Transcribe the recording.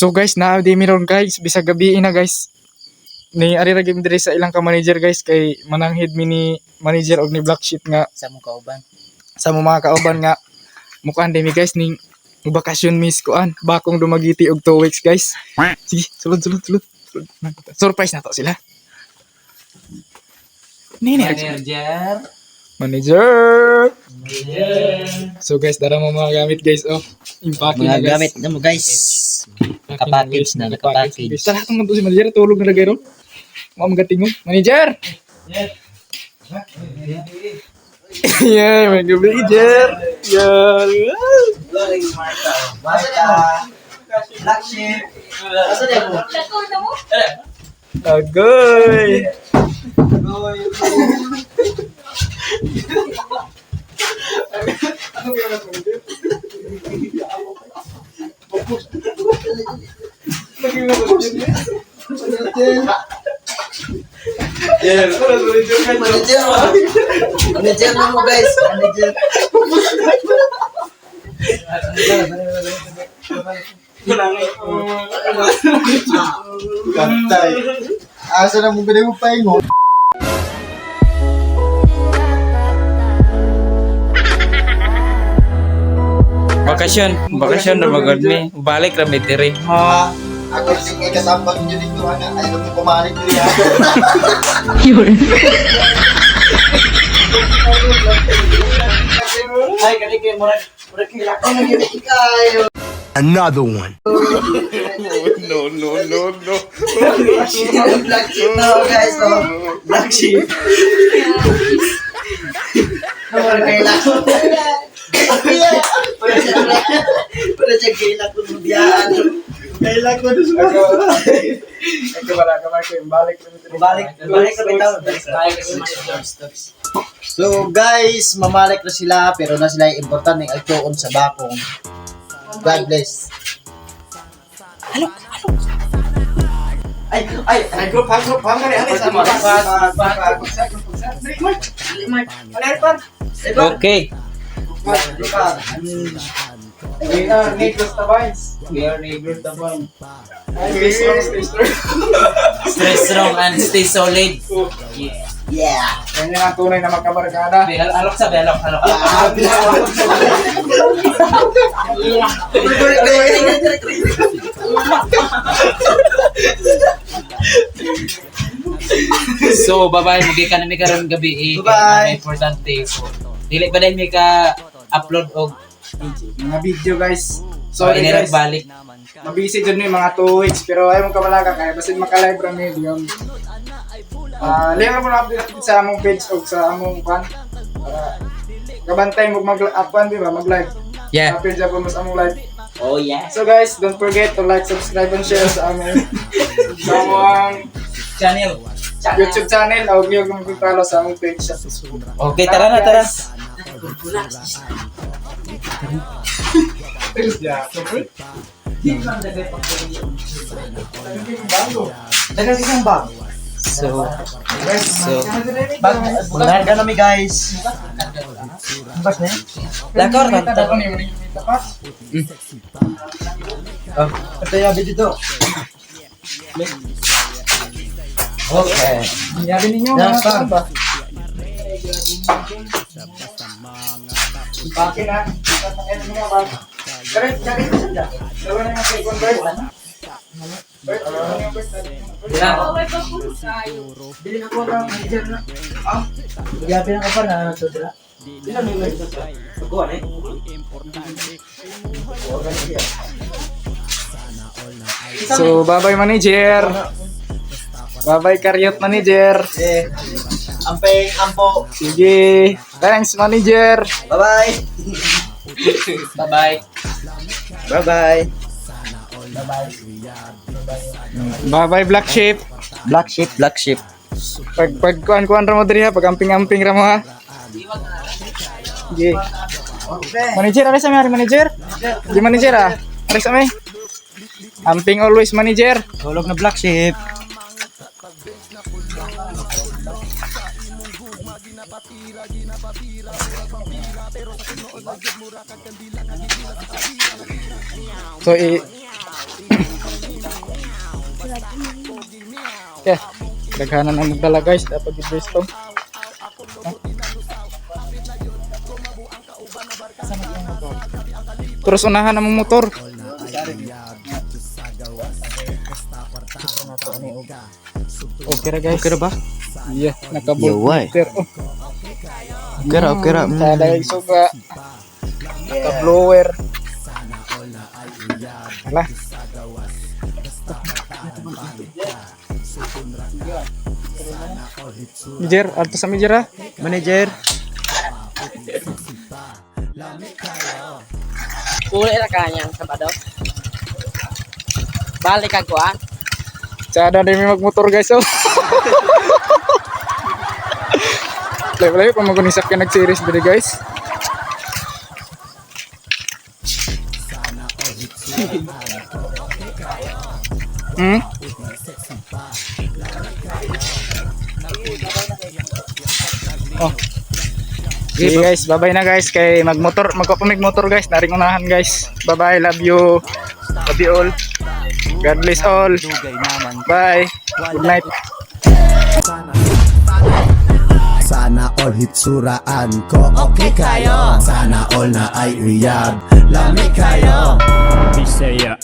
So guys, naa di mi ron, guys, bisag gabi na, guys. Ni ari ra gyud mi diri sa ilang ka manager, guys, kay mananghid mi ni manager og ni Black Sheep nga Sa mong kauban. Sa mo mga kauban nga mukuan di mi, guys, ning bakasyon miss kuan Bakong Dumaguete og 2 weeks, guys. Sige, sulod, sulod, sulod. Sulod. Surprise na to sila. Nini. Manager. Manager. So guys, dara mo mga gamit, guys, oh. Impake Mga na, guys. gamit na mo, guys. Nakapackage na, nakapackage. Guys, tara itong si manager, tulog na lagay ron. Mga magatingog. Manager! Yeah, mga manager! Yeah! Marta. Black Sheep. Asa na mo? Agoy! Ano kaya manager? Yeah, manager. Manager. Manager na mo, guys. Manager. Kantay. Asa na mo ganun mo paingon? Bakasyon, bakasyon na magod mi. Balik ra mi diri. Ah, ako sing ikasambag niyo dito ana. Ay mo pumalik diri ha. Ay, kani kay murag murag kay lakaw na gyud kayo. Another one. No, no, no, no. Black Sheep na mo, guys. Oh. Black Sheep. Murag kay lakaw. Para siya kay lakaw mo diyan. Kailan ko na sa Ikaw wala ka, Marco. Balik na diri. Balik, balik sa bitaw. So guys, mamalik na sila pero na sila yung importante ang agtuon sa Bakong. God bless. Ay, ay, Ay, group, ha, group, ha, ngari, ali, sa mga Okay. We are neighbors Tabines. We are neighbors Tabang. Stay strong, stay strong. Stay strong and stay solid. Yeah. Yan ang tunay na magkabarkada. Alok sa belok, alok. So, bye-bye. Mugi ka na mi karon gabi eh. Bye-bye. Kay importante. So, dili pa dahil mi ka upload og Mga video, guys. so, Sorry, guys. balik. Mabisi dyan mi mga 2 weeks pero ayaw mong kamalaga kaya basin maka-live ra mi diyon. Ah, libre mo na update sa among page o sa among kan. Para kabantay mo mag upon di ba mag-live. Yeah. Appear dyan po mas among live. Oh yeah. So guys, don't forget to like, subscribe, and share sa among Channel. YouTube channel o yung mag-follow sa among page sa Facebook. Okay, tara na, tara. Yeah. Dagan isang bag. So, so, Mangarga na mi, guys. Bas na. Lakor man Ako ni mo tapas. Ito yung dito. Okay. Nangyari ninyo Yan, mga sir. ba? Pake na. Kare, kare, dalawa na yung second bird. Bird, dalawa na yung bird. Bili na ko ang manager na. Ah, gabi na ka pa na to dira. Pila may may ito. Pagkuha eh. So, bye-bye, manager. Bye-bye, Karyot manager. Eh, ampeng ampo. Sige. Thanks, manager. Bye-bye. Bye-bye. Bye-bye. Bye-bye, Black Sheep. Black sheep, black sheep. Pag kuan kuan ra mo diri ha, pag amping-amping ra mo ha. Sige. Manager, aris sa mi, manager. Di manager ah. Aris sa mi. Amping always, manager. Tulog na black sheep. So i Yeah. Daghanan ang magdala, guys, dapat gid, guys, to. Terus unahan ang motor. Okay ra, guys. Okay ra ba? Yeah, nakabul. Yaway. Oh. Okay ra, okay ra. Sada yung suga. Naka-blower. Hala. Mijer, alto sa Mijer ah. Manager. Puli ra kanyang Sabado. Balik ako ah. Sada din may magmotor, guys, oh. Layo-layo pa magunisap ka nag-series diri, guys. Oh. Okay guys, bye-bye na, guys, kay magmotor, magpapamig motor, guys, naring unahan, guys. Bye-bye, love you. Love you all. God bless all. Bye. Good night. Sana all hitsuraan ko okay kayo. Sana all na ay riyab. Lami kayo. Bisaya.